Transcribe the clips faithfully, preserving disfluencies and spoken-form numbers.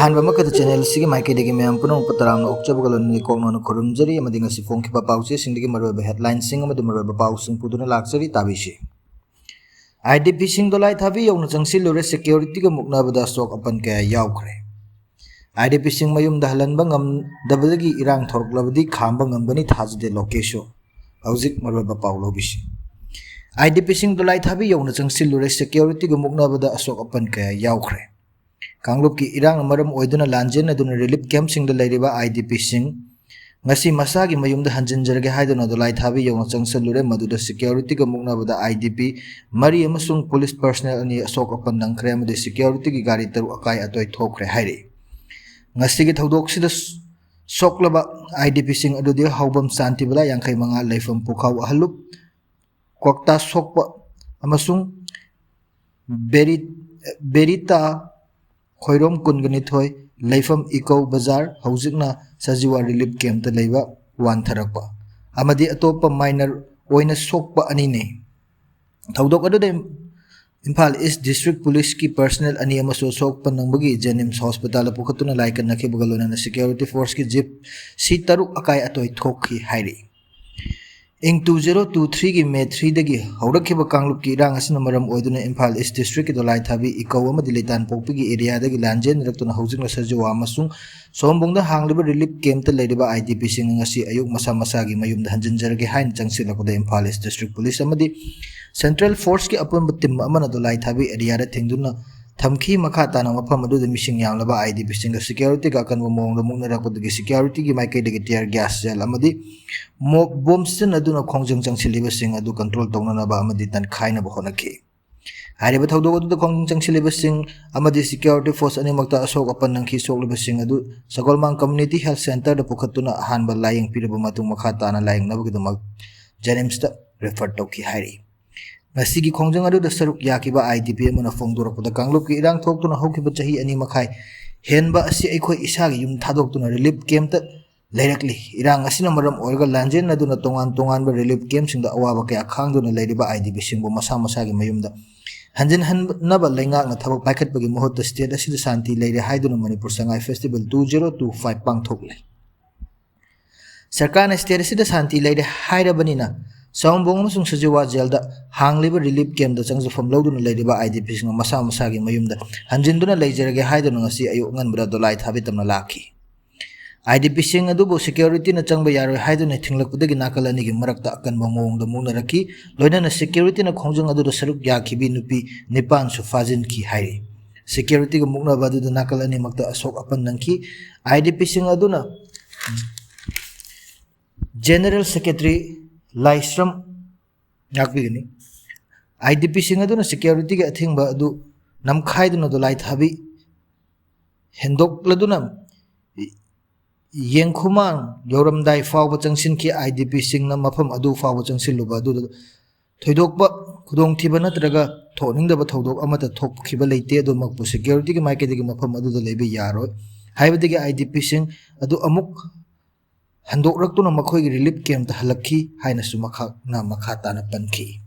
ꯑꯍꯥꯟꯕ ꯑꯃꯈꯛꯇ ꯆꯦꯅꯦꯜ ꯑꯁꯤꯒꯤ ꯃꯥꯏꯀꯩꯗꯒꯤ ꯃꯌꯥꯝ ꯄꯨꯝꯅꯃꯛꯄꯨ ꯇꯔꯥꯝꯅ ꯑꯣꯛꯆꯕꯒ ꯂꯣꯏꯅꯅ ꯀꯣꯛꯅꯣꯅ ꯈꯨꯔꯨꯝꯖꯔꯤ, ꯑꯃꯗꯤ ꯉꯁꯤ ꯐꯣꯡꯈꯤꯕ ꯄꯥꯎꯆꯦꯁꯤꯡꯗꯒꯤ ꯃꯔꯨꯑꯣꯏꯕ ꯍꯦꯗꯂꯥꯏꯟꯁꯤꯡ ꯑꯃꯗꯤ ꯃꯔꯨꯑꯣꯏꯕ ꯄꯥꯎꯁꯤꯡ ꯄꯨꯗꯨꯅ ꯂꯥꯛꯆꯔꯤ꯫ ꯇꯥꯕꯤꯁꯤ꯫ ꯑꯥꯏ ꯗꯤ ꯄꯤꯁꯤꯡ ꯗꯣꯂꯥꯏ ꯊꯥꯕꯤ ꯌꯧꯅ ꯆꯪꯁꯤꯜꯂꯨꯔꯦ, ꯁꯦꯀ꯭ꯌꯨꯔꯤꯇꯤꯒ ꯃꯨꯛꯅꯕꯗ ꯑꯁꯣꯛ ꯑꯄꯟ ꯀꯌꯥ ꯌꯥꯎꯈ꯭ꯔꯦ꯫ ꯑꯥꯏ ꯗꯤ ꯄꯤꯁꯤꯡ ꯃꯌꯨꯝꯗ ꯍꯜꯍꯟꯕ ꯉꯝꯗꯕꯗꯒꯤ ꯏꯔꯥꯡ ꯊꯣꯔꯛꯂꯕꯗꯤ ꯈꯥꯝꯕ ꯉꯝꯒꯅꯤ ꯊꯥꯖꯗꯦ, ꯂꯣꯀꯦꯁꯣ꯫ ꯍꯧꯖꯤꯛ ꯃꯔꯨꯑꯣꯏꯕ ꯄꯥꯎ ꯂꯧꯕꯤꯁꯤ꯫ ꯑꯥꯏ ꯗꯤ ꯄꯤꯁꯤꯡ ꯗꯣꯂꯥꯏ ꯊꯥꯕꯤ ꯌꯧꯅ ꯆꯪꯁꯤꯜꯂꯨꯔꯦ, ꯁꯦꯀ꯭ꯌꯨꯔꯤꯇꯤꯒ ꯃꯨꯛꯅꯕꯗ ꯑꯁꯣꯛ ꯑꯄꯟ ꯀꯌꯥ ꯌꯥꯎꯈ꯭ꯔꯦ꯫ ꯀꯥꯡꯂꯨꯞꯀꯤ ꯏꯔꯥꯡꯅ ꯃꯔꯝ ꯑꯣꯏꯗꯨꯅ ꯂꯥꯟꯖꯦꯟꯅꯗꯨꯅ ꯔꯤꯂꯤꯐ ꯀꯦꯝꯞꯁꯤꯡꯗ ꯂꯩꯔꯤꯕ ꯑꯥꯏ ꯗꯤ ꯄꯤꯁꯤꯡ ꯉꯁꯤ ꯃꯁꯥꯒꯤ ꯃꯌꯨꯝꯗ ꯍꯟꯖꯤꯟꯖꯔꯒꯦ ꯍꯥꯏꯗꯨꯅ ꯗꯣꯂꯥꯏ ꯊꯥꯕꯤ ꯌꯧꯅ ꯆꯪꯁꯤꯜꯂꯨꯔꯦ꯫ ꯃꯗꯨꯗ ꯁꯦꯀ꯭ꯌꯨꯔꯤꯇꯤꯒ ꯃꯨꯛꯅꯕꯗ ꯑꯥꯏ ꯗꯤ ꯄꯤ ꯃꯔꯤ ꯑꯃꯁꯨꯡ ꯄꯨꯂꯤꯁ ꯄꯔꯁꯅꯦꯜ ꯑꯅꯤ ꯑꯁꯣꯛ ꯑꯄꯟ ꯅꯪꯈ꯭ꯔꯦ ꯑꯃꯗꯤ ꯁꯦꯀ꯭ꯌꯨꯔꯤꯇꯤꯒꯤ ꯒꯥꯔꯤ ꯇꯔꯨꯛ ꯑꯀꯥꯏ ꯑꯇꯣꯏ ꯊꯣꯛꯈ꯭ꯔꯦ ꯍꯥꯏꯔꯤ꯫ ꯉꯁꯤꯒꯤ ꯊꯧꯗꯣꯛꯁꯤꯗ ꯁꯣꯛꯂꯕ ꯑꯥꯏ ꯗꯤ ꯄꯤꯁꯤꯡ ꯑꯗꯨꯗꯤ ꯍꯥꯎꯕꯝ ꯁꯥꯟꯇꯤꯕꯂꯥ ꯌꯥꯡꯈꯩ ꯃꯉꯥ, ꯂꯩꯐꯝ ꯄꯨꯈꯥꯎ ꯑꯍꯜꯂꯨꯞ, ꯀ꯭ꯋꯥꯛꯇꯥ ꯁꯣꯛꯄ ꯑꯃꯁꯨꯡ ꯕꯦꯔꯤ-, ꯕꯦꯔꯤꯇꯥ ꯈꯣꯏꯔꯣꯝ ꯀꯨꯟꯒ ꯅꯤꯊꯣꯏ, ꯂꯩꯐꯝ ꯏꯀꯧ ꯕꯖꯥꯔ, ꯍꯧꯖꯤꯛꯅ ꯁꯖꯤꯋꯥ ꯔꯤꯂꯤꯐ ꯀꯦꯝꯞꯇ ꯂꯩꯕ, ꯋꯥꯟꯊꯔꯛꯄ ꯑꯃꯗꯤ ꯑꯇꯣꯞꯄ ꯃꯥꯏꯅꯔ ꯑꯣꯏꯅ ꯁꯣꯛꯄ ꯑꯅꯤꯅꯤ꯫ ꯊꯧꯗꯣꯛ ꯑꯗꯨꯗ ꯏꯝꯐꯥꯜ ꯏꯁ ꯗꯤꯁꯇ꯭ꯔꯤꯛ ꯄꯨꯂꯤꯁꯀꯤ ꯄꯔꯁꯅꯦꯜ ꯑꯅꯤ ꯑꯃꯁꯨ ꯑꯁꯣꯛ ꯑꯄꯟ ꯅꯪꯕꯒꯤ ꯖꯦꯅꯤꯝꯁ ꯍꯣꯁꯄꯤꯇꯥꯜꯗ ꯄꯨꯈꯠꯇꯨꯅ ꯂꯥꯏꯀꯠꯅꯈꯤꯕꯒ ꯂꯣꯏꯅꯅ ꯁꯦꯀ꯭ꯌꯨꯔꯤꯇꯤ ꯐꯣꯔꯁꯀꯤ ꯖꯤꯞ ꯁꯤ ꯇꯔꯨꯛ ꯑꯀꯥꯏ ꯑꯇꯣꯏ ꯊꯣꯛꯈꯤ ꯍꯥꯏꯔꯤ꯫ ꯏꯪ ꯇꯨ ꯖꯦꯔꯣ ꯇꯨ ꯊ꯭ꯔꯤꯒꯤ ꯃꯦ ꯊ꯭ꯔꯤꯗꯒꯤ ꯍꯧꯔꯛꯈꯤꯕ ꯀꯥꯡꯂꯨꯞꯀꯤ ꯏꯔꯥꯡ ꯑꯁꯤꯅ ꯃꯔꯝ ꯑꯣꯏꯗꯨꯅ ꯏꯝꯐꯥꯜ ꯏꯁ ꯗꯤꯁꯇ꯭ꯔꯤꯛꯀꯤ ꯗꯣꯂꯥꯏꯊꯥꯕꯤ ꯏꯀꯧ ꯑꯃꯗꯤ ꯂꯩꯇꯥꯟꯄꯣꯛꯄꯤꯒꯤ ꯑꯦꯔꯤꯌꯥꯗꯒꯤ ꯂꯥꯟꯖꯦꯟꯅꯔꯛꯇꯨꯅ ꯍꯧꯖꯤꯛꯅ ꯁꯖꯤꯋꯥ ꯑꯃꯁꯨꯡ ꯁꯣꯝꯕꯨꯡꯗ ꯍꯥꯡꯂꯤꯕ ꯔꯤꯂꯤꯐ ꯀꯦꯝꯞꯇ ꯂꯩꯔꯤꯕ ꯑꯥꯏ ꯗꯤ ꯄꯤꯁꯤꯡ ꯉꯁꯤ ꯑꯌꯨꯛ ꯃꯁꯥ ꯃꯁꯥꯒꯤ ꯃꯌꯨꯝꯗ ꯍꯟꯖꯤꯟꯖꯔꯒꯦ ꯍꯥꯏꯅ ꯆꯪꯁꯤꯜꯂꯛꯄꯗ ꯏꯝꯐꯥꯜ ꯏꯁ ꯗꯤꯁꯇ꯭ꯔꯤꯛ ꯄꯨꯂꯤꯁ ꯑꯃꯗꯤ ꯁꯦꯟꯇ꯭ꯔꯦꯜ ꯐꯣꯔꯁꯀꯤ ꯑꯄꯨꯟꯕ ꯇꯤꯝ ꯑꯃꯅ ꯗꯣꯂꯥꯏꯊꯥꯕꯤ ꯑꯦꯔꯤꯌꯥꯗ ꯊꯤꯡꯗꯨꯅ ꯊꯝꯈꯤ꯫ ꯃꯈꯥ ꯇꯥꯅ ꯃꯐꯝ ꯑꯗꯨꯗ ꯃꯤꯁꯤꯡ ꯌꯥꯝꯂꯕ ꯑꯥꯏ ꯗꯤ ꯄꯤꯁꯤꯡꯒ ꯁꯦꯀ꯭ꯌꯨꯔꯤꯇꯤꯒ ꯑꯀꯟꯕ ꯃꯑꯣꯡꯗ ꯃꯨꯛꯅꯔꯛꯄꯗꯒꯤ ꯁꯦꯀ꯭ꯌꯨꯔꯤꯇꯤꯒꯤ ꯃꯥꯏꯀꯩꯗꯒꯤ ꯇꯤꯌꯔ ꯒ꯭ꯌꯥꯁ ꯁꯦꯜ ꯑꯃꯗꯤ ꯃꯣꯞ ꯕꯣꯝ ꯁꯤꯖꯤꯟꯅꯗꯨꯅ ꯈꯣꯡꯖꯪ ꯆꯪꯁꯤꯜꯂꯤꯕꯁꯤꯡ ꯑꯗꯨ ꯀꯟꯇ꯭ꯔꯣꯜ ꯇꯧꯅꯅꯕ ꯑꯃꯗꯤ ꯇꯟꯈꯥꯏꯅꯕ ꯍꯣꯠꯅꯈꯤ꯫ ꯍꯥꯏꯔꯤꯕ ꯊꯧꯗꯣꯛ ꯑꯗꯨꯗ ꯈꯣꯡꯖꯪ ꯆꯪꯁꯤꯜꯂꯤꯕꯁꯤꯡ ꯑꯃꯗꯤ ꯁꯦꯀ꯭ꯌꯨꯔꯤꯇꯤ ꯐꯣꯔꯁ ꯑꯅꯤꯃꯛꯇ ꯑꯁꯣꯛ ꯑꯄꯟ ꯅꯪꯈꯤ꯫ ꯁꯣꯛꯂꯤꯕꯁꯤꯡ ꯑꯗꯨ ꯁꯒꯣꯜꯃꯥꯡ ꯀꯝꯃ꯭ꯌꯨꯅꯤꯇꯤ ꯍꯦꯜꯊ ꯁꯦꯟꯇꯔꯗ ꯄꯨꯈꯠꯇꯨꯅ ꯑꯍꯥꯟꯕ ꯂꯥꯌꯦꯡ ꯄꯤꯔꯕ ꯃꯇꯨꯡ ꯃꯈꯥ ꯇꯥꯅ ꯂꯥꯌꯦꯡꯅꯕꯒꯤꯗꯃꯛ ꯖꯦꯅꯤꯝꯁꯇ ꯔꯤꯐꯔ ꯇꯧꯈꯤ ꯍꯥꯏꯔꯤ꯫ ꯉꯁꯤꯒꯤ ꯈꯣꯡꯖꯪ ꯑꯗꯨꯗ ꯁꯔꯨꯛ ꯌꯥꯈꯤꯕ ꯑꯥꯏ ꯗꯤ ꯄꯤ ꯑꯃꯅ ꯐꯣꯡꯗꯣꯔꯛꯄꯗ, ꯀꯥꯡꯂꯨꯞꯀꯤ ꯏꯔꯥꯡ ꯊꯣꯛꯇꯨꯅ ꯍꯧꯈꯤꯕ ꯆꯍꯤ ꯑꯅꯤ ꯃꯈꯥꯏ ꯍꯦꯟꯕ ꯑꯁꯤ ꯑꯩꯈꯣꯏ ꯏꯁꯥꯒꯤ ꯌꯨꯝ ꯊꯥꯗꯣꯛꯇꯨꯅ ꯔꯤꯂꯤꯐ ꯀꯦꯝꯞꯇ ꯂꯩꯔꯛꯂꯤ꯫ ꯏꯔꯥꯡ ꯑꯁꯤꯅ ꯃꯔꯝ ꯑꯣꯏꯔꯒ ꯂꯥꯟꯖꯦꯟꯅꯗꯨꯅ ꯇꯣꯉꯥꯟ ꯇꯣꯉꯥꯟꯕ ꯔꯤꯂꯤꯐ ꯀꯦꯝꯞꯁꯤꯡꯗ ꯑꯋꯥꯕ ꯀꯌꯥ ꯈꯥꯡꯗꯨꯅ ꯂꯩꯔꯤꯕ ꯑꯥꯏ ꯗꯤ ꯄꯤꯁꯤꯡꯕꯨ ꯃꯁꯥ ꯃꯁꯥꯒꯤ ꯃꯌꯨꯝꯗ ꯍꯟꯖꯤꯟꯍꯟꯅꯕ ꯂꯩꯉꯥꯛꯅ ꯊꯕꯛ ꯄꯥꯏꯈꯠꯄꯒꯤ ꯃꯍꯨꯠꯇ state ꯑꯁꯤꯗ ꯁꯥꯟꯇꯤ ꯂꯩꯔꯦ ꯍꯥꯏꯗꯨꯅ Manipur Sangai festival two zero two five ꯄꯥꯡꯊꯣꯛꯂꯦ꯫ ꯁꯔꯀꯥꯔꯅ state ꯑꯁꯤꯗ ꯁꯥꯟꯇꯤ ꯂꯩꯔꯦ ꯍꯥꯏꯔꯕꯅꯤꯅ ꯁꯑꯣꯝꯕꯨꯡ ꯑꯃꯁꯨꯡ ꯁꯖꯤꯋꯥ ꯖꯦꯜꯗ ꯍꯥꯡꯂꯤꯕ relief campꯇ ꯆꯪꯖꯐꯝ ꯂꯧꯗꯨꯅ ꯂꯩꯔꯤꯕ IDPꯁꯤꯡꯅ ꯃꯁꯥ ꯃꯁꯥꯒꯤ ꯃꯌꯨꯝꯗ ꯍꯟꯖꯤꯟꯗꯨꯅ ꯂꯩꯖꯔꯒꯦ ꯍꯥꯏꯗꯨꯅ ꯉꯁꯤ ꯑꯌꯨꯛ ꯑꯉꯟꯕꯗ ꯗꯣꯂꯥꯏ ꯊꯥꯕꯤ ꯇꯝꯅ ꯂꯥꯛꯈꯤ꯫ IDPꯁꯤꯡ ꯑꯗꯨꯕꯨ securityꯅ ꯆꯪꯕ ꯌꯥꯔꯣꯏ ꯍꯥꯏꯗꯨꯅ ꯊꯤꯡꯂꯛꯄꯗꯒꯤ ꯅꯥꯀꯜ ꯑꯅꯤꯒꯤ ꯃꯔꯛꯇ ꯑꯀꯟꯕ ꯃꯑꯣꯡꯗ ꯃꯨꯛꯅꯔꯛꯈꯤ꯫ ꯂꯣꯏꯅꯅ securityꯅ ꯈꯣꯡꯖꯪ ꯑꯗꯨꯗ ꯁꯔꯨꯛ ꯌꯥꯈꯤꯕꯤ ꯅꯨꯄꯤ ꯅꯤꯄꯥꯟꯁꯨ ꯐꯥꯖꯤꯟꯈꯤ ꯍꯥꯏꯔꯤ꯫ Securityꯒ ꯃꯨꯛꯅꯕ ꯑꯗꯨꯗ ꯅꯥꯀꯜ ꯑꯅꯤꯃꯛꯇ ꯑꯁꯣꯛ ꯑꯄꯟ ꯅꯪꯈꯤ꯫ IDPꯁꯤꯡ ꯑꯗꯨꯅ General Secretary ꯂꯥꯏꯁ꯭ꯔꯝ ꯉꯥꯛꯄꯤꯒꯅꯤ꯫ IDPꯁꯤꯡ ꯑꯗꯨꯅ securityꯒꯤ ꯑꯊꯤꯡꯕ ꯑꯗꯨ ꯅꯝꯈꯥꯏꯗꯨꯅ ꯗꯣꯂꯥꯏ ꯊꯥꯕꯤ ꯍꯦꯟꯗꯣꯛꯂꯗꯨꯅ ꯌꯦꯡꯈꯨꯃꯥꯡ ꯌꯧꯔꯝꯗꯥꯏ ꯐꯥꯎꯕ ꯆꯪꯁꯤꯟꯈꯤ꯫ IDPꯁꯤꯡꯅ ꯃꯐꯝ ꯑꯗꯨ ꯐꯥꯎꯕ ꯆꯪꯁꯤꯜꯂꯨꯕ ꯑꯗꯨꯗ ꯊꯣꯏꯗꯣꯛꯄ ꯈꯨꯗꯣꯡꯊꯤꯕ ꯅꯠꯇ꯭ꯔꯒ ꯊꯣꯛꯅꯤꯡꯗꯕ ꯊꯧꯗꯣꯛ ꯑꯃꯠꯇ ꯊꯣꯛꯈꯤꯕ ꯂꯩꯇꯦ꯫ ꯑꯗꯨꯃꯛꯄꯨ securityꯒꯤ ꯃꯥꯏꯀꯩꯗꯒꯤ ꯃꯐꯝ ꯑꯗꯨꯗ ꯂꯩꯕ ꯌꯥꯔꯣꯏ ꯍꯥꯏꯕꯗꯒꯤ IDPꯁꯤꯡ ꯑꯗꯨ ꯑꯃꯨꯛ ꯍꯟꯗꯣꯛꯂꯛꯇꯨꯅ ꯃꯈꯣꯏꯒꯤ relief campꯇ ꯍꯜꯂꯛꯈꯤ ꯍꯥꯏꯅꯁꯨ ꯃꯍꯥꯛꯅ ꯃꯈꯥ ꯇꯥꯅ ꯄꯟꯈꯤ꯫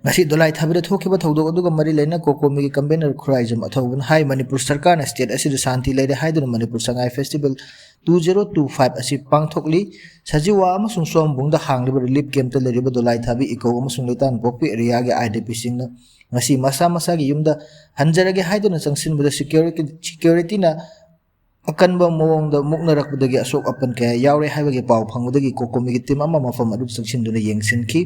ꯉꯁꯤ ꯗꯣꯂꯥꯏ ꯊꯥꯕꯤꯗ ꯊꯣꯛꯈꯤꯕ ꯊꯧꯗꯣꯛ ꯑꯗꯨꯒ ꯃꯔꯤ ꯂꯩꯅꯅ COCOMIꯒꯤ convener ꯈꯨꯔꯥꯏꯖꯝ ꯑꯊꯧꯕꯅ ꯍꯥꯏ, ꯃꯅꯤꯄꯨꯔ ꯁꯔꯀꯥꯔꯅ state ꯑꯁꯤꯗ ꯁꯥꯟꯇꯤ ꯂꯩꯔꯦ ꯍꯥꯏꯗꯨꯅ Manipur Sangai festival two zero two five ꯑꯁꯤ ꯄꯥꯡꯊꯣꯛꯂꯤ꯫ ꯁꯖꯤꯋꯥ ꯑꯃꯁꯨꯡ ꯁꯑꯣꯝꯕꯨꯡꯗ ꯍꯥꯡꯂꯤꯕ relief campꯇ ꯂꯩꯔꯤꯕ ꯗꯣꯂꯥꯏ ꯊꯥꯕꯤ, ꯏꯀꯧ ꯑꯃꯁꯨꯡ ꯂꯩꯇꯥꯟꯄꯣꯛꯄꯤ areaꯒꯤ IDPꯁꯤꯡꯅ ꯉꯁꯤ ꯃꯁꯥ ꯃꯁꯥꯒꯤ ꯌꯨꯝꯗ ꯍꯟꯖꯔꯒꯦ ꯍꯥꯏꯗꯨꯅ ꯆꯪꯁꯤꯟꯕꯗ security, securityꯅ ꯑꯀꯟꯕ ꯃꯑꯣꯡꯗ ꯃꯨꯛꯅꯔꯛꯄꯗꯒꯤ ꯑꯁꯣꯛ ꯑꯄꯟ ꯀꯌꯥ ꯌꯥꯎꯔꯦ ꯍꯥꯏꯕꯒꯤ ꯄꯥꯎ ꯐꯪꯕꯗꯒꯤ COCOMIꯒꯤ team ꯑꯃ ꯃꯐꯝ ꯑꯗꯨꯗ ꯆꯪꯁꯤꯟꯗꯨꯅ ꯌꯦꯡꯁꯤꯟꯈꯤ꯫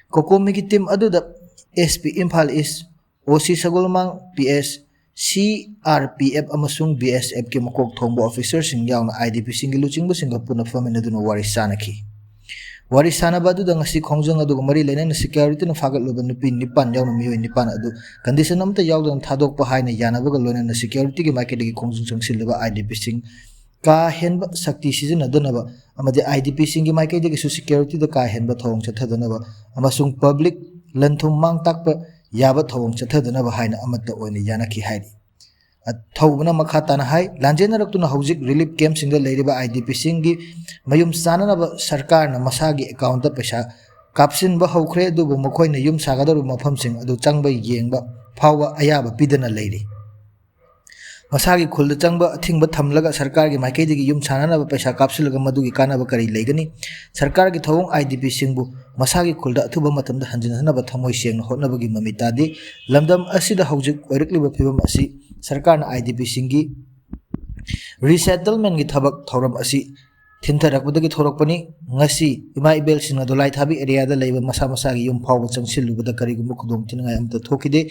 COCOMIꯒꯤ team ꯑꯗꯨꯗ SP Imphal East, OC ꯁꯒꯣꯜꯃꯥꯡ, PS, CRPF ꯑꯃꯁꯨꯡ BSFꯀꯤ ꯃꯀꯣꯛ ꯊꯣꯡꯕ officerꯁꯤꯡ ꯌꯥꯎꯅ IDPꯁꯤꯡꯒꯤ ꯂꯨꯆꯤꯡꯕꯁꯤꯡꯒ ꯄꯨꯟꯅ ꯐꯝꯃꯤꯟꯅꯗꯨꯅ ꯋꯥꯔꯤ ꯁꯥꯅꯈꯤ꯫ ꯋꯥꯔꯤ ꯁꯥꯅꯕ ꯑꯗꯨꯗ ꯉꯁꯤ ꯈꯣꯡꯖꯪ ꯑꯗꯨꯒ ꯃꯔꯤ ꯂꯩꯅꯅ securityꯅ ꯐꯥꯒꯠꯂꯨꯕ ꯅꯨꯄꯤ ꯅꯤꯄꯥꯟ ꯌꯥꯎꯅ ꯃꯤꯑꯣꯏ ꯅꯤꯄꯥꯟ ꯑꯗꯨ condition ꯑꯃꯠꯇ ꯌꯥꯎꯗꯅ ꯊꯥꯗꯣꯛꯄ ꯍꯥꯏꯅ ꯌꯥꯅꯕꯒ ꯂꯣꯏꯅꯅ securityꯒꯤ ꯃꯥꯏꯀꯩꯗꯒꯤ ꯈꯣꯡꯖꯪ ꯆꯪꯁꯤꯜꯂꯕ IDPꯁꯤꯡ ꯀꯥ ꯍꯦꯟꯕ ꯁꯛꯇꯤ ꯁꯤꯖꯤꯟꯅꯗꯅꯕ ꯑꯃꯗꯤ IDPꯁꯤꯡꯒꯤ ꯃꯥꯏꯀꯩꯗꯒꯤꯁꯨ securityꯗ ꯀꯥ ꯍꯦꯟꯕ ꯊꯧꯑꯣꯡ ꯆꯠꯊꯗꯅꯕ ꯑꯃꯁꯨꯡ public ꯂꯟ-ꯊꯨꯝ ꯃꯥꯡ ꯇꯥꯛꯄ ꯌꯥꯕ ꯊꯧꯑꯣꯡ ꯆꯠꯊꯗꯅꯕ ꯍꯥꯏꯅ ꯑꯃꯠꯇ ꯑꯣꯏꯅ ꯌꯥꯅꯈꯤ ꯍꯥꯏꯔꯤ꯫ ꯑꯊꯧꯕꯅ ꯃꯈꯥ ꯇꯥꯅ ꯍꯥꯏ, ꯂꯥꯟꯖꯦꯟꯅꯔꯛꯇꯨꯅ ꯍꯧꯖꯤꯛ relief campꯁꯤꯡꯗ ꯂꯩꯔꯤꯕ IDPꯁꯤꯡꯒꯤ ꯃꯌꯨꯝ ꯆꯥꯅꯅꯕ ꯁꯔꯀꯥꯔꯅ ꯃꯁꯥꯒꯤ accountꯇ ꯄꯩꯁꯥ ꯀꯥꯞꯁꯤꯟꯕ ꯍꯧꯈ꯭ꯔꯦ, ꯑꯗꯨꯕꯨ ꯃꯈꯣꯏꯅ ꯌꯨꯝ ꯁꯥꯒꯗꯧꯔꯤꯕ ꯃꯐꯝꯁꯤꯡ ꯑꯗꯨ ꯆꯪꯕ ꯌꯦꯡꯕ ꯐꯥꯎꯕ ꯑꯌꯥꯕ ꯄꯤꯗꯅ ꯂꯩꯔꯤ꯫ ꯃꯁꯥꯒꯤ ꯈꯨꯜꯗ ꯆꯪꯕ ꯑꯊꯤꯡꯕ ꯊꯝꯂꯒ ꯁꯔꯀꯥꯔꯒꯤ ꯃꯥꯏꯀꯩꯗꯒꯤ ꯌꯨꯝ ꯁꯥꯅꯅꯕ ꯄꯩꯁꯥ ꯀꯥꯞꯁꯤꯜꯂꯒ ꯃꯗꯨꯒꯤ ꯀꯥꯟꯅꯕ ꯀꯔꯤ ꯂꯩꯒꯅꯤ? ꯁꯔꯀꯥꯔꯒꯤ ꯊꯧꯑꯣꯡ IDPꯁꯤꯡꯕꯨ ꯃꯁꯥꯒꯤ ꯈꯨꯜꯗ ꯑꯊꯨꯕ ꯃꯇꯝꯗ ꯍꯟꯖꯤꯟꯅꯅꯕ ꯊꯃꯣꯏ ꯁꯦꯡꯅ ꯍꯣꯠꯅꯕꯒꯤ ꯃꯃꯤ ꯇꯥꯗꯦ꯫ ꯂꯝꯗꯝ ꯑꯁꯤꯗ ꯍꯧꯖꯤꯛ ꯑꯣꯏꯔꯛꯂꯤꯕ ꯐꯤꯕꯝ ꯑꯁꯤ ꯁꯔꯀꯥꯔꯅ IDPꯁꯤꯡꯒꯤ resettlementꯀꯤ ꯊꯕꯛ ꯊꯧꯔꯝ ꯑꯁꯤ ꯊꯤꯟꯊꯔꯛꯄꯗꯒꯤ ꯊꯣꯔꯛꯄꯅꯤ꯫ ꯉꯁꯤ ꯏꯃꯥ ꯏꯕꯦꯜꯁꯤꯡꯅ ꯗꯣꯂꯥꯏꯊꯥꯕꯤ areaꯗ ꯂꯩꯕ ꯃꯁꯥ ꯃꯁꯥꯒꯤ ꯌꯨꯝ ꯐꯥꯎꯕ ꯆꯪꯁꯤꯜꯂꯨꯕꯗ ꯀꯔꯤꯒꯨꯝꯕ ꯈꯨꯗꯣꯡꯊꯤꯅꯤꯡꯉꯥꯏ ꯑꯃꯠꯇ ꯊꯣꯛꯈꯤꯗꯦ꯫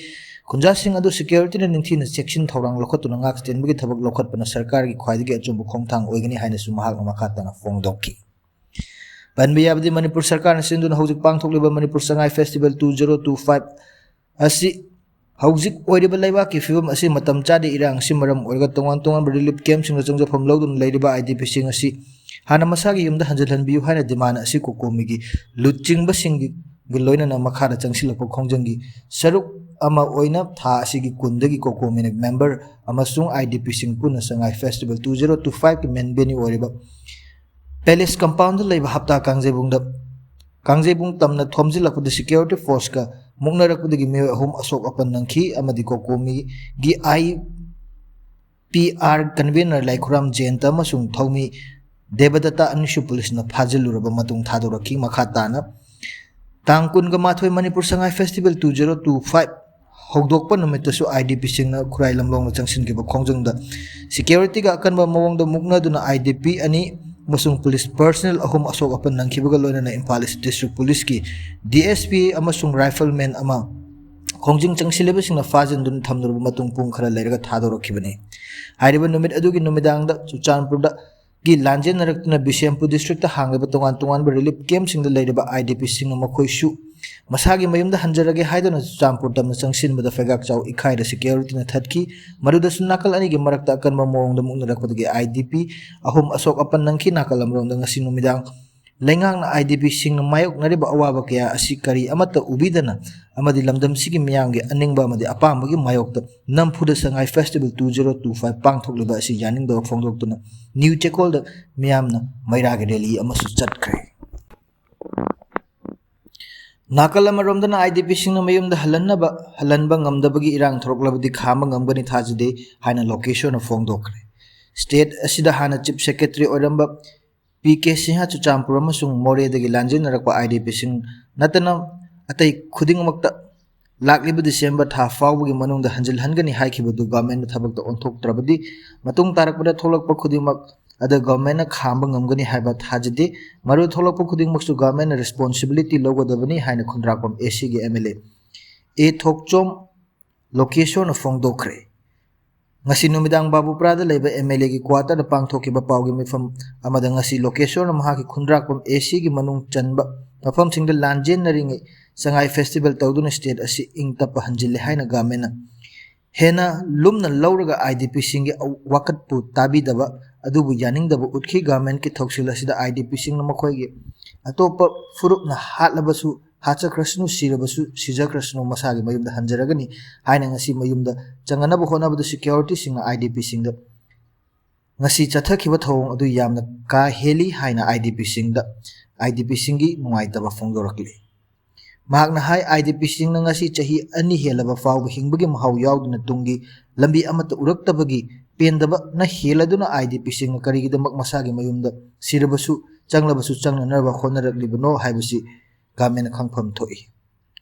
ꯈꯨꯟꯖꯥꯁꯤꯡ ꯑꯗꯨ securityꯅ ꯅꯤꯡꯊꯤꯅ ꯆꯦꯛꯁꯤꯟ ꯊꯧꯔꯥꯡ ꯂꯧꯈꯠꯇꯨꯅ ꯉꯥꯛ ꯁꯦꯟꯕꯒꯤ ꯊꯕꯛ ꯂꯧꯈꯠꯄꯅ ꯁꯔꯀꯥꯔꯒꯤ ꯈ꯭ꯋꯥꯏꯗꯒꯤ ꯑꯆꯨꯝꯕ ꯈꯣꯡꯊꯥꯡ ꯑꯣꯏꯒꯅꯤ ꯍꯥꯏꯅꯁꯨ ꯃꯍꯥꯛꯅ ꯃꯈꯥ ꯇꯥꯅ ꯐꯣꯡꯗꯣꯛꯈꯤ꯫ ꯄꯟꯕ ꯌꯥꯕꯗꯤ, ꯃꯅꯤꯄꯨꯔ ꯁꯔꯀꯥꯔꯅ ꯁꯤꯟꯗꯨꯅ ꯍꯧꯖꯤꯛ ꯄꯥꯡꯊꯣꯛꯂꯤꯕ Manipur Sangai Festival two zero two five ꯑꯁꯤ ꯍꯧꯖꯤꯛ ꯑꯣꯏꯔꯤꯕ ꯂꯩꯕꯥꯛꯀꯤ ꯐꯤꯕꯝ ꯑꯁꯤ ꯃꯇꯝ ꯆꯥꯗꯦ꯫ ꯏꯔꯥꯡ ꯑꯁꯤ ꯃꯔꯝ ꯑꯣꯏꯔꯒ ꯇꯣꯉꯥꯟ ꯇꯣꯉꯥꯟꯕ relief campꯁꯤꯡꯗ ꯆꯪꯖꯐꯝ ꯂꯧꯗꯨꯅ ꯂꯩꯔꯤꯕ IDPꯁꯤꯡ ꯑꯁꯤ ꯍꯥꯟꯅ ꯃꯁꯥꯒꯤ ꯌꯨꯝꯗ ꯍꯟꯖꯤꯜꯍꯟꯕꯤꯌꯨ ꯍꯥꯏꯅ demand ꯑꯁꯤ ꯀꯣꯀꯣꯃꯤꯒꯤ ꯂꯨꯆꯤꯡꯕꯁꯤꯡꯒꯤ ꯂꯣꯏꯅꯅ ꯃꯈꯥꯗ ꯆꯪꯁꯤꯜꯂꯛꯄ ꯈꯣꯡꯖꯪꯒꯤ ꯁꯔꯨꯛ ꯑꯃ ꯑꯣꯏꯅ ꯊꯥ ꯑꯁꯤꯒꯤ ꯀꯨꯟꯗꯒꯤ ꯀꯣꯀꯣꯃꯤꯅ member ꯑꯃꯁꯨꯡ IDPꯁꯤꯡ ꯄꯨꯟꯅ ꯁꯉꯥꯏ Festival two zero two fiveꯀꯤ main venue ꯑꯣꯏꯔꯤꯕ palace compoundꯗ ꯂꯩꯕ ꯍꯞꯇꯥ ꯀꯥꯡꯖꯩꯕꯨꯡꯗ, ꯀꯥꯡꯖꯩꯕꯨꯡ ꯇꯝꯅ ꯊꯣꯝꯖꯤꯜꯂꯛꯄꯗ security forceꯀ ꯃꯨꯛꯅꯔꯛꯄꯗꯒꯤ ꯃꯤꯑꯣꯏ ꯑꯍꯨꯝ ꯑꯁꯣꯛ ꯑꯄꯟ ꯅꯪꯈꯤ ꯑꯃꯗꯤ ꯀꯣꯀꯣꯃꯤꯒꯤ IPR convener ꯂꯥꯏꯈꯨꯔꯥꯝ ꯖꯌꯟꯇ ꯑꯃꯁꯨꯡ ꯊꯧꯃꯤ ꯗꯦꯕꯗꯠꯇ ꯑꯅꯤꯁꯨ ꯄꯨꯂꯤꯁꯅ ꯐꯥꯖꯤꯜꯂꯨꯔꯕ ꯃꯇꯨꯡ ꯊꯥꯗꯣꯔꯛꯈꯤ꯫ ꯃꯈꯥ ꯇꯥꯅ ꯇꯥꯡ ꯀꯨꯟꯒ ꯃꯥꯊꯣꯏ Manipur Sangai Festival two zero two five ꯍꯧꯗꯣꯛꯄ ꯅꯨꯃꯤꯠꯇꯁꯨ IDPꯁꯤꯡꯅ ꯈꯨꯔꯥꯏ ꯂꯝꯂꯣꯡꯗ ꯆꯪꯁꯤꯟꯈꯤꯕ ꯈꯣꯡꯖꯪꯗ securityꯒ ꯑꯀꯟꯕ ꯃꯑꯣꯡꯗ ꯃꯨꯛꯅꯗꯨꯅ IDP ꯑꯅꯤ ꯑꯃꯁꯨꯡ police personnel ꯑꯍꯨꯝ ꯑꯁꯣꯛ ꯑꯄꯟ ꯅꯪꯈꯤꯕꯒ ꯂꯣꯏꯅꯅ ꯏꯝꯐꯥꯜ East District Policeꯀꯤ DSP ꯑꯃꯁꯨꯡ rifleman ꯑꯃ ꯈꯣꯡꯖꯪ ꯆꯪꯁꯤꯜꯂꯤꯕꯁꯤꯡꯅ ꯐꯥꯖꯤꯟꯗꯨꯅ ꯊꯝꯂꯨꯔꯕ ꯃꯇꯨꯡ ꯄꯨꯡ ꯈꯔ ꯂꯩꯔꯒ ꯊꯥꯗꯣꯔꯛꯈꯤꯕꯅꯤ꯫ ꯍꯥꯏꯔꯤꯕ ꯅꯨꯃꯤꯠ ꯑꯗꯨꯒꯤ ꯅꯨꯃꯤꯗꯥꯡꯗ ꯆꯨꯔꯆꯥꯟꯄꯨꯔꯗ ꯒꯤ ꯂꯥꯟꯖꯦꯟꯅꯔꯛꯇꯨꯅ ꯕꯤꯁꯦꯝꯄꯨꯔ districtꯇ ꯍꯥꯡꯂꯤꯕ ꯇꯣꯉꯥꯟ ꯇꯣꯉꯥꯟꯕ relief campꯁꯤꯡꯗ ꯂꯩꯔꯤꯕ IDPꯁꯤꯡꯅ ꯃꯈꯣꯏꯁꯨ ꯃꯁꯥꯒꯤ ꯃꯌꯨꯝꯗ ꯍꯟꯖꯔꯒꯦ ꯍꯥꯏꯗꯨꯅ ꯆꯨꯔꯆꯥꯟꯄꯨꯔ ꯇꯝꯅ ꯆꯪꯁꯤꯟꯕꯗ ꯐꯩꯒꯥꯛ ꯆꯥꯎ ꯏꯈꯥꯏꯗ securityꯅ ꯊꯠꯈꯤ꯫ ꯃꯗꯨꯗꯁꯨ ꯅꯥꯀꯜ ꯑꯅꯤꯒꯤ ꯃꯔꯛꯇ ꯑꯀꯟꯕ ꯃꯑꯣꯡꯗ ꯃꯨꯛꯅꯔꯛꯄꯗꯒꯤ IDP ꯑꯍꯨꯝ ꯑꯁꯣꯛ ꯑꯄꯟ ꯅꯪꯈꯤ꯫ ꯅꯥꯀꯜ ꯑꯃꯔꯣꯝꯗ ꯉꯁꯤ ꯅꯨꯃꯤꯗꯥꯡ ꯂꯩꯉꯥꯛꯅ IDPꯁꯤꯡꯅ ꯃꯥꯌꯣꯛꯅꯔꯤꯕ ꯑꯋꯥꯕ ꯀꯌꯥ ꯑꯁꯤ ꯀꯔꯤ ꯑꯃꯠꯇ ꯎꯕꯤꯗꯅ ꯑꯃꯗꯤ ꯂꯝꯗꯝꯁꯤꯒꯤ ꯃꯤꯌꯥꯝꯒꯤ ꯑꯅꯤꯡꯕ ꯑꯃꯗꯤ ꯑꯄꯥꯝꯕꯒꯤ ꯃꯥꯌꯣꯛꯇ ꯅꯝꯐꯨꯗ ꯁꯉꯥꯏ Festival two zero two five ꯄꯥꯡꯊꯣꯛꯂꯤꯕ ꯑꯁꯤ ꯌꯥꯅꯤꯡꯗꯕ ꯐꯣꯡꯗꯣꯛꯇꯨꯅ ꯅ꯭ꯌꯨ ꯆꯦꯀꯣꯜꯗ ꯃꯤꯌꯥꯝꯅ ꯃꯩꯔꯥꯒꯤ rally ꯑꯃꯁꯨ ꯆꯠꯈ꯭ꯔꯦ꯫ ꯅꯥꯀꯜ ꯑꯃꯔꯣꯝꯗꯅ IDPꯁꯤꯡꯅ ꯃꯌꯨꯝꯗ ꯍꯜꯍꯟꯅꯕ, ꯍꯜꯍꯟꯕ ꯉꯝꯗꯕꯒꯤ ꯏꯔꯥꯡ ꯊꯣꯛꯂꯛꯂꯕꯗꯤ ꯈꯥꯝꯕ ꯉꯝꯒꯅꯤ ꯊꯥꯖꯗꯦ ꯍꯥꯏꯅ ꯂꯣꯀꯦꯁꯣꯔꯅ ꯐꯣꯡꯗꯣꯛꯈ꯭ꯔꯦ꯫ State ꯑꯁꯤꯗ ꯍꯥꯟꯅ Chief Secretary ꯑꯣꯏꯔꯝꯕ ꯄꯤ ꯀꯦ ꯁꯤꯡꯍ ꯆꯨꯔꯆꯥꯟꯄꯨꯔ ꯑꯃꯁꯨꯡ ꯃꯣꯔꯦꯗꯒꯤ ꯂꯥꯟꯖꯦꯟꯅꯔꯛꯄ IDPꯁꯤꯡ ꯅꯠꯇꯅ ꯑꯇꯩ ꯈꯨꯗꯤꯡꯃꯛꯇ ꯂꯥꯛꯂꯤꯕ ꯗꯤꯁꯦꯝꯕꯔ ꯊꯥ ꯐꯥꯎꯕꯒꯤ ꯃꯅꯨꯡꯗ ꯍꯟꯖꯤꯜꯍꯟꯒꯅꯤ ꯍꯥꯏꯈꯤꯕꯗꯨ governmentꯅ ꯊꯕꯛꯇ ꯑꯣꯟꯊꯣꯛꯇ꯭ꯔꯕꯗꯤ ꯃꯇꯨꯡ ꯇꯥꯔꯛꯄꯗ ꯊꯣꯛꯂꯛꯄ ꯈꯨꯗꯤꯡꯃꯛ ꯑꯗ governmentꯅ ꯈꯥꯝꯕ ꯉꯝꯒꯅꯤ ꯍꯥꯏꯕ ꯊꯥꯖꯗꯦ꯫ ꯃꯔꯨ ꯊꯣꯛꯂꯛꯄ ꯈꯨꯗꯤꯡꯃꯛꯁꯨ governmentꯅ responsibility ꯂꯧꯒꯗꯕꯅꯤ ꯍꯥꯏꯅ ꯈꯨꯟꯗ꯭ꯔꯥꯛꯄꯝ ACꯒꯤ MLA ꯑꯦ ꯊꯣꯛꯆꯣꯝ ꯂꯣꯀꯦꯁꯣꯔꯅ ꯐꯣꯡꯗꯣꯛꯈ꯭ꯔꯦ꯫ ꯉꯁꯤ ꯅꯨꯃꯤꯗꯥꯡ ꯕꯥꯕꯨꯄ꯭ꯔꯥꯗ ꯂꯩꯕ MLAꯒꯤ quarterꯗ ꯄꯥꯡꯊꯣꯛꯈꯤꯕ ꯄꯥꯎꯒꯤ ꯃꯤꯐꯝ ꯑꯃꯗ ꯉꯁꯤ ꯂꯣꯀꯦꯁꯣꯔꯅ ꯃꯍꯥꯛꯀꯤ ꯈꯨꯟꯗ꯭ꯔꯥꯛꯄꯝ ACꯒꯤ ꯃꯅꯨꯡ ꯆꯟꯕ ꯃꯐꯝꯁꯤꯡꯗ ꯂꯥꯟꯖꯦꯟꯅꯔꯤꯉꯩ ꯁꯉꯥꯏ festival ꯇꯧꯗꯨꯅ state ꯑꯁꯤ ꯏꯪ ꯇꯞꯄ ꯍꯟꯖꯤꯜꯂꯦ ꯍꯥꯏꯅ governmentꯅ ꯍꯦꯟꯅ ꯂꯨꯝꯅ ꯂꯧꯔꯒ IDPꯁꯤꯡꯒꯤ ꯑ-, ꯋꯥꯀꯠꯄꯨ ꯇꯥꯕꯤꯗꯕ ꯑꯗꯨꯕꯨ ꯌꯥꯅꯤꯡꯗꯕ ꯎꯠꯈꯤ꯫ Governmentꯀꯤ ꯊꯧꯁꯤꯜ ꯑꯁꯤꯗ IDPꯁꯤꯡꯅ ꯃꯈꯣꯏꯒꯤ ꯑꯇꯣꯞꯄ ꯐꯨꯔꯨꯞꯅ ꯍꯥꯠꯂꯕꯁꯨ, ꯍꯥꯠꯆꯈ꯭ꯔꯁꯅꯨ, ꯁꯤꯔꯕꯁꯨ ꯁꯤꯖꯈ꯭ꯔꯁꯅꯨ, ꯃꯁꯥꯒꯤ ꯃꯌꯨꯝꯗ ꯍꯟꯖꯔꯒꯅꯤ ꯍꯥꯏꯅ ꯉꯁꯤ ꯃꯌꯨꯝꯗ ꯆꯪꯅꯅꯕ ꯍꯣꯠꯅꯕꯗ securityꯁꯤꯡꯅ IDPꯁꯤꯡꯗ ꯉꯁꯤ ꯆꯠꯊꯈꯤꯕ ꯊꯧꯑꯣꯡ ꯑꯗꯨ ꯌꯥꯝꯅ ꯀꯥ ꯍꯦꯜꯂꯤ ꯍꯥꯏꯅ IDPꯁꯤꯡꯗ, IDPꯁꯤꯡꯒꯤ ꯅꯨꯡꯉꯥꯏꯇꯕ ꯐꯣꯡꯗꯣꯔꯛꯂꯤ꯫ ꯃꯍꯥꯛꯅ ꯍꯥꯏ, IDPꯁꯤꯡꯅ ꯉꯁꯤ ꯆꯍꯤ ꯑꯅꯤ ꯍꯦꯜꯂꯕ ꯐꯥꯎꯕ ꯍꯤꯡꯕꯒꯤ ꯃꯍꯥꯎ ꯌꯥꯎꯗꯅ ꯇꯨꯡꯒꯤ ꯂꯝꯕꯤ ꯑꯃꯠꯇ ꯎꯔꯛꯇꯕꯒꯤ ꯄꯦꯟꯗꯕꯅ ꯍꯦꯜꯂꯗꯨꯅ IDPꯁꯤꯡꯅ ꯀꯔꯤꯒꯤꯗꯃꯛ ꯃꯁꯥꯒꯤ ꯃꯌꯨꯝꯗ ꯁꯤꯔꯕꯁꯨ ꯆꯪꯂꯕꯁꯨ ꯆꯪꯅꯅꯕ ꯍꯣꯠꯅꯔꯛꯂꯤꯕꯅꯣ ꯍꯥꯏꯕꯁꯤ governmentꯅ ꯈꯪꯐꯝ ꯊꯣꯛꯏ꯫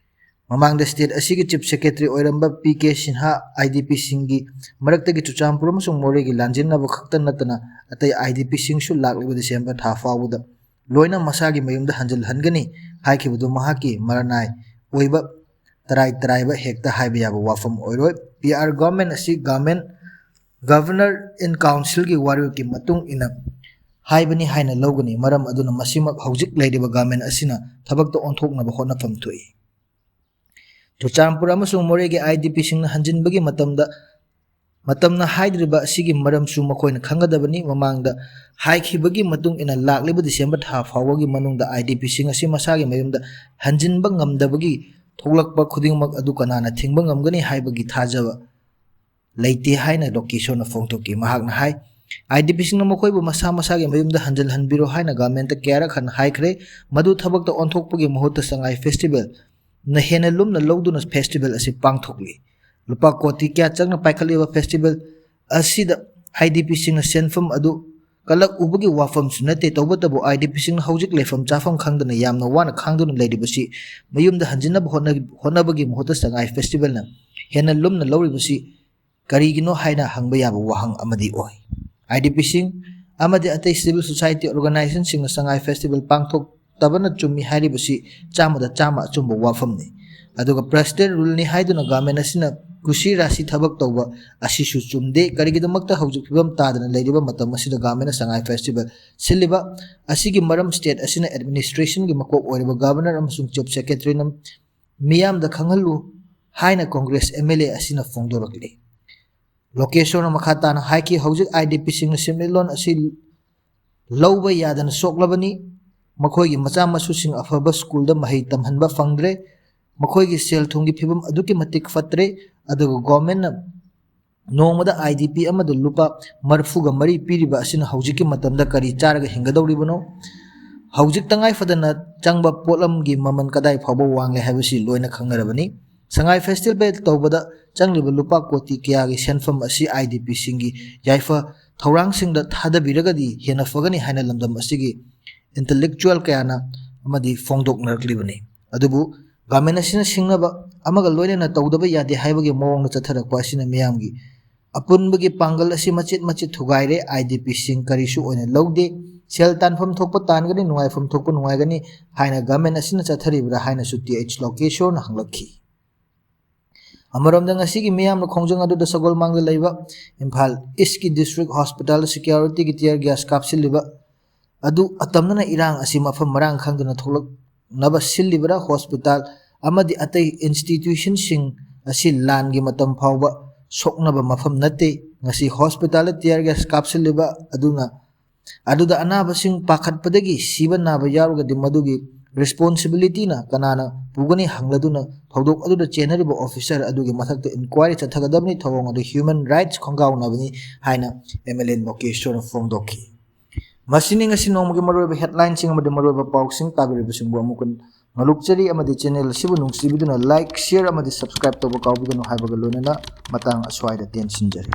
ꯃꯃꯥꯡꯗ state ꯑꯁꯤꯒꯤ Chief Secretary ꯑꯣꯏꯔꯝꯕ ꯄꯤ ꯀꯦ ꯁꯤꯟꯍꯥ IDPꯁꯤꯡꯒꯤ ꯃꯔꯛꯇꯒꯤ ꯆꯨꯔꯆꯥꯟꯄꯨꯔ ꯑꯃꯁꯨꯡ ꯃꯣꯔꯦꯒꯤ ꯂꯥꯟꯖꯦꯟꯅꯕ ꯈꯛꯇ ꯅꯠꯇꯅ ꯑꯇꯩ IDPꯁꯤꯡꯁꯨ ꯂꯥꯛꯂꯤꯕ ꯗꯤꯁꯦꯝꯕꯔ ꯊꯥ ꯐꯥꯎꯕꯗ ꯂꯣꯏꯅ ꯃꯁꯥꯒꯤ ꯃꯌꯨꯝꯗ ꯍꯟꯖꯤꯜꯍꯟꯒꯅꯤ ꯍꯥꯏꯈꯤꯕꯗꯨ ꯃꯍꯥꯛꯀꯤ ꯃꯔꯅꯥꯏ ꯑꯣꯏꯕ ꯇꯔꯥꯏ ꯇꯔꯥꯏꯕ ꯍꯦꯛꯇ ꯍꯥꯏꯕ ꯌꯥꯕ ꯋꯥꯐꯝ ꯑꯣꯏꯔꯣꯏ꯫ PR government ꯑꯁꯤ government, Governor in Councilꯒꯤ ꯋꯥꯔꯦꯞꯀꯤ ꯃꯇꯨꯡ ꯏꯟꯅ ꯍꯥꯏꯕꯅꯤ ꯍꯥꯏꯅ ꯂꯧꯒꯅꯤ꯫ ꯃꯔꯝ ꯑꯗꯨꯅ ꯃꯁꯤꯃꯛ ꯍꯧꯖꯤꯛ ꯂꯩꯔꯤꯕ government ꯑꯁꯤꯅ ꯊꯕꯛꯇ ꯑꯣꯟꯊꯣꯛꯅꯕ ꯍꯣꯠꯅꯐꯝ ꯊꯣꯛꯏ꯫ ꯆꯨꯔꯆꯥꯟꯄꯨꯔ ꯑꯃꯁꯨꯡ ꯃꯣꯔꯦꯒꯤ IDPꯁꯤꯡꯅ ꯍꯟꯖꯤꯟꯕꯒꯤ ꯃꯇꯝꯗ, ꯃꯇꯝꯅ ꯍꯥꯏꯗ꯭ꯔꯤꯕ ꯑꯁꯤꯒꯤ ꯃꯔꯝꯁꯨ ꯃꯈꯣꯏꯅ ꯈꯪꯒꯗꯕꯅꯤ꯫ ꯃꯃꯥꯡꯗ ꯍꯥꯏꯈꯤꯕꯒꯤ ꯃꯇꯨꯡ ꯏꯟꯅ ꯂꯥꯛꯂꯤꯕ ꯗꯤꯁꯦꯝꯕꯔ ꯊꯥ ꯐꯥꯎꯕꯒꯤ ꯃꯅꯨꯡꯗ IDPꯁꯤꯡ ꯑꯁꯤ ꯃꯁꯥꯒꯤ ꯃꯌꯨꯝꯗ ꯍꯟꯖꯤꯟꯕ ꯉꯝꯗꯕꯒꯤ ꯊꯣꯛꯂꯛꯄ ꯈꯨꯗꯤꯡꯃꯛ ꯑꯗꯨ ꯀꯅꯥꯅ ꯊꯤꯡꯕ ꯉꯝꯒꯅꯤ ꯍꯥꯏꯕꯒꯤ ꯊꯥꯖꯕ ꯂꯩꯇꯦ ꯍꯥꯏꯅ ꯂꯣꯀꯦꯁꯣꯔꯅ ꯐꯣꯡꯗꯣꯛꯈꯤ꯫ ꯃꯍꯥꯛꯅ ꯍꯥꯏ, IDPꯁꯤꯡꯅ ꯃꯈꯣꯏꯕꯨ ꯃꯁꯥ ꯃꯁꯥꯒꯤ ꯃꯌꯨꯝꯗ ꯍꯟꯖꯤꯜꯍꯟꯕꯤꯔꯣ ꯍꯥꯏꯅ governmentꯇ ꯀꯌꯥꯔꯛ ꯍꯟꯅ ꯍꯥꯏꯈ꯭ꯔꯦ꯫ ꯃꯗꯨ ꯊꯕꯛꯇ ꯑꯣꯟꯊꯣꯛꯄꯒꯤ ꯃꯍꯨꯠꯇ ꯁꯉꯥꯏ festivalꯅ ꯍꯦꯟꯅ ꯂꯨꯝꯅ ꯂꯧꯗꯨꯅ festival ꯑꯁꯤ ꯄꯥꯡꯊꯣꯛꯂꯤ꯫ ꯂꯨꯄꯥ ꯀꯣꯇꯤ ꯀꯌꯥ ꯆꯪꯅ ꯄꯥꯏꯈꯠꯂꯤꯕ festival ꯑꯁꯤꯗ IDPꯁꯤꯡꯅ ꯁꯦꯟꯐꯝ ꯑꯗꯨ ꯀꯜꯂꯛꯎꯕꯒꯤ ꯋꯥꯐꯝꯁꯨ ꯅꯠꯇꯦ꯫ ꯇꯧꯕꯇꯕꯨ IDPꯁꯤꯡꯅ ꯍꯧꯖꯤꯛ ꯂꯩꯐꯝ ꯆꯥꯐꯝ ꯈꯪꯗꯅ ꯌꯥꯝꯅ ꯋꯥꯅ ꯈꯥꯡꯗꯨꯅ ꯂꯩꯔꯤꯕꯁꯤ ꯃꯌꯨꯝꯗ ꯍꯟꯖꯤꯟꯅꯕ ꯍꯣꯠꯅ-, ꯍꯣꯠꯅꯕꯒꯤ ꯃꯍꯨꯠꯇ ꯁꯉꯥꯏ festivalꯅ ꯍꯦꯟꯅ ꯂꯨꯝꯅ ꯂꯧꯔꯤꯕꯁꯤ ꯀꯔꯤꯒꯤꯅꯣ ꯍꯥꯏꯅ ꯍꯪꯕ ꯌꯥꯕ ꯋꯥꯍꯪ ꯑꯃꯗꯤ ꯑꯣꯏ꯫ IDPꯁꯤꯡ ꯑꯃꯗꯤ ꯑꯇꯩ civil society organizationꯁꯤꯡꯅ ꯁꯉꯥꯏ festival ꯄꯥꯡꯊꯣꯛꯇꯕꯅ ꯆꯨꯝꯃꯤ ꯍꯥꯏꯔꯤꯕꯁꯤ ꯆꯥꯝꯃꯗ ꯆꯥꯝꯃ ꯑꯆꯨꯝꯕ ꯋꯥꯐꯝꯅꯤ꯫ ꯑꯗꯨꯒ Prestige ruleꯅꯤ ꯍꯥꯏꯗꯨꯅ government ꯑꯁꯤꯅ ꯀꯨꯁꯤ ꯔꯥꯁꯤ ꯊꯕꯛ ꯇꯧꯕ ꯑꯁꯤꯁꯨ ꯆꯨꯝꯗꯦ꯫ ꯀꯔꯤꯒꯤꯗꯃꯛꯇ ꯍꯧꯖꯤꯛ ꯐꯤꯕꯝ ꯇꯥꯗꯅ ꯂꯩꯔꯤꯕ ꯃꯇꯝ ꯑꯁꯤꯗ governmentꯅ ꯁꯉꯥꯏ festival ꯁꯤꯜꯂꯤꯕ ꯑꯁꯤꯒꯤ ꯃꯔꯝ state ꯑꯁꯤꯅ administrationꯒꯤ ꯃꯀꯣꯛ ꯑꯣꯏꯔꯤꯕ governor ꯑꯃꯁꯨꯡ chief secretaryꯅ ꯃꯤꯌꯥꯝꯗ ꯈꯪꯍꯜꯂꯨ ꯍꯥꯏꯅ Congress MLA ꯑꯁꯤꯅ ꯐꯣꯡꯗꯣꯔꯛꯂꯤ꯫ ꯂꯣꯀꯦꯁꯣꯔꯅ ꯃꯈꯥ ꯇꯥꯅ ꯍꯥꯏꯈꯤ, ꯍꯧꯖꯤꯛ IDPꯁꯤꯡꯅ ꯁꯦꯟꯃꯤꯠꯂꯣꯟ ꯑꯁꯤ ꯂꯧꯕ ꯌꯥꯗꯅ ꯁꯣꯛꯂꯕꯅꯤ꯫ ꯃꯈꯣꯏꯒꯤ ꯃꯆꯥ ꯃꯁꯨꯁꯤꯡ ꯑꯐꯕ ꯁ꯭ꯀꯨꯜꯗ ꯃꯍꯩ ꯇꯝꯍꯟꯕ ꯐꯪꯗ꯭ꯔꯦ꯫ ꯃꯈꯣꯏꯒꯤ ꯁꯦꯜ ꯊꯨꯝꯒꯤ ꯐꯤꯕꯝ ꯑꯗꯨꯛꯀꯤ ꯃꯇꯤꯛ ꯐꯠꯇ꯭ꯔꯦ꯫ ꯑꯗꯨꯒ governmentꯅ ꯅꯣꯡꯃꯗ IDP ꯑꯃꯗ ꯂꯨꯄꯥ ꯃꯔꯤꯐꯨꯒ ꯃꯔꯤ ꯄꯤꯔꯤꯕ ꯑꯁꯤꯅ ꯍꯧꯖꯤꯛꯀꯤ ꯃꯇꯝꯗ ꯀꯔꯤ ꯆꯥꯔꯒ ꯍꯤꯡꯒꯗꯧꯔꯤꯕꯅꯣ? ꯍꯧꯖꯤꯛ ꯇꯉꯥꯏ ꯐꯗꯅ ꯆꯪꯕ ꯄꯣꯠꯂꯝꯒꯤ ꯃꯃꯜ ꯀꯗꯥꯏ ꯐꯥꯎꯕ ꯋꯥꯡꯂꯦ ꯍꯥꯏꯕꯁꯤ ꯂꯣꯏꯅ ꯈꯪꯅꯔꯕꯅꯤ꯫ ꯁꯉꯥꯏ festival ꯇꯧꯕꯗ ꯆꯪꯂꯤꯕ ꯂꯨꯄꯥ ꯀꯣꯇꯤ ꯀꯌꯥꯒꯤ ꯁꯦꯟꯐꯝ ꯑꯁꯤ IDPꯁꯤꯡꯒꯤ ꯌꯥꯏꯐ ꯊꯧꯔꯥꯡꯁꯤꯡꯗ ꯊꯥꯗꯕꯤꯔꯒꯗꯤ ꯍꯦꯟꯅ ꯐꯒꯅꯤ ꯍꯥꯏꯅ ꯂꯝꯗꯝ ꯑꯁꯤꯒꯤ intellectual ꯀꯌꯥꯅ ꯑꯃꯗꯤ ꯐꯣꯡꯗꯣꯛꯅꯔꯛꯂꯤꯕꯅꯤ꯫ ꯑꯗꯨꯕꯨ government ꯑꯁꯤꯅ ꯁꯤꯡꯅꯕ ꯑꯃꯒ ꯂꯣꯏꯅꯅ ꯇꯧꯗꯕ ꯌꯥꯗꯦ ꯍꯥꯏꯕꯒꯤ ꯃꯑꯣꯡꯗ ꯆꯠꯊꯔꯛꯄ ꯑꯁꯤꯅ ꯃꯤꯌꯥꯝꯒꯤ ꯑꯄꯨꯟꯕꯒꯤ ꯄꯥꯡꯒꯜ ꯑꯁꯤ ꯃꯆꯦꯠ ꯃꯆꯦꯠ ꯊꯨꯒꯥꯏꯔꯦ꯫ IDPꯁꯤꯡ ꯀꯔꯤꯁꯨ ꯑꯣꯏꯅ ꯂꯧꯗꯦ꯫ ꯁꯦꯜ ꯇꯥꯟꯐꯝ ꯊꯣꯛꯄ ꯇꯥꯟꯒꯅꯤ, ꯅꯨꯡꯉꯥꯏꯐꯝ ꯊꯣꯛꯄ ꯅꯨꯡꯉꯥꯏꯒꯅꯤ ꯍꯥꯏꯅ government ꯑꯁꯤꯅ ꯆꯠꯊꯔꯤꯕ꯭ꯔꯥ ꯍꯥꯏꯅꯁꯨ Th ꯂꯣꯀꯦꯁꯣꯔꯅ ꯍꯪꯂꯛꯈꯤ꯫ ꯑꯃꯔꯣꯝꯗ ꯉꯁꯤꯒꯤ ꯃꯤꯌꯥꯝꯅ ꯈꯣꯡꯖꯪ ꯑꯗꯨꯗ ꯁꯒꯣꯜꯃꯥꯡꯗ ꯂꯩꯕ ꯏꯝꯐꯥꯜ Eastꯀꯤ district hospitalꯗ securityꯒꯤ tear gas ꯀꯥꯞꯁꯤꯜꯂꯤꯕ ꯑꯗꯨ ꯑꯇꯝꯅꯅ ꯏꯔꯥꯡ ꯑꯁꯤ ꯃꯐꯝ ꯃꯔꯥꯡ ꯈꯪꯗꯅ ꯊꯣꯛꯂꯛꯅꯕ ꯁꯤꯜꯂꯤꯕꯔꯥ? Hospital ꯑꯃꯗꯤ ꯑꯇꯩ institutionꯁꯤꯡ ꯑꯁꯤ ꯂꯥꯟꯒꯤ ꯃꯇꯝ ꯐꯥꯎꯕ ꯁꯣꯛꯅꯕ ꯃꯐꯝ ꯅꯠꯇꯦ꯫ ꯉꯁꯤ hospitalꯗ tear gas ꯀꯥꯞꯁꯤꯜꯂꯤꯕ ꯑꯗꯨꯅ, ꯑꯗꯨꯗ ꯑꯅꯥꯕꯁꯤꯡ ꯄꯥꯈꯠꯄꯗꯒꯤ ꯁꯤꯕ ꯅꯥꯕ ꯌꯥꯎꯔꯒꯗꯤ ꯃꯗꯨꯒꯤ ꯔꯦꯁꯄꯣꯟꯁꯤꯕꯤꯂꯤꯇꯤꯅ ꯀꯅꯥꯅ ꯄꯨꯒꯅꯤ ꯍꯪꯂꯗꯨꯅ ꯊꯧꯗꯣꯛ ꯑꯗꯨꯗ ꯆꯦꯟꯅꯔꯤꯕ ꯑꯣꯐꯤꯁꯔ ꯑꯗꯨꯒꯤ ꯃꯊꯛꯇ ꯏꯟꯀ꯭ꯋꯥꯏꯔꯤ ꯆꯠꯊꯒꯗꯕꯅꯤ, ꯊꯧꯑꯣꯡ ꯑꯗꯨ ꯍ꯭ꯌꯨꯃꯦꯟ ꯔꯥꯏꯠꯁ ꯈꯣꯡꯒꯥꯎꯅꯕꯅꯤ ꯍꯥꯏꯅ ꯑꯦꯝ ꯑꯦꯜ ꯑꯦ ꯃꯣꯀꯦꯁꯣꯔꯅ ꯐꯣꯡꯗꯣꯛꯈꯤ꯫ ꯃꯁꯤꯅꯤ ꯉꯁꯤ ꯅꯣꯡꯃꯒꯤ ꯃꯔꯨꯑꯣꯏꯕ ꯍꯦꯗꯂꯥꯏꯟꯁꯤꯡ ꯑꯃꯗꯤ ꯃꯔꯨꯑꯣꯏꯕ ꯄꯥꯎꯁꯤꯡ꯫ ꯇꯥꯕꯤꯔꯤꯕꯁꯤꯡꯕꯨ ꯑꯃꯨꯛ ꯍꯟꯅ ꯉꯥꯂꯨꯛꯆꯔꯤ ꯑꯃꯗꯤ ꯆꯦꯅꯦꯜ ꯑꯁꯤꯕꯨ ꯅꯨꯡꯁꯤꯕꯤꯗꯨꯅ ꯂꯥꯏꯛ, ꯁꯤꯌꯔ ꯑꯃꯗꯤ ꯁꯕꯁꯀ꯭ꯔꯥꯏꯕ ꯇꯧꯕ ꯀꯥꯎꯕꯤꯒꯅꯨ ꯍꯥꯏꯕꯒ ꯂꯣꯏꯅꯅ ꯃꯇꯥꯡ ꯑꯁ꯭ꯋꯥꯏꯗ ꯇꯦꯟꯁꯤꯟꯖꯔꯤ꯫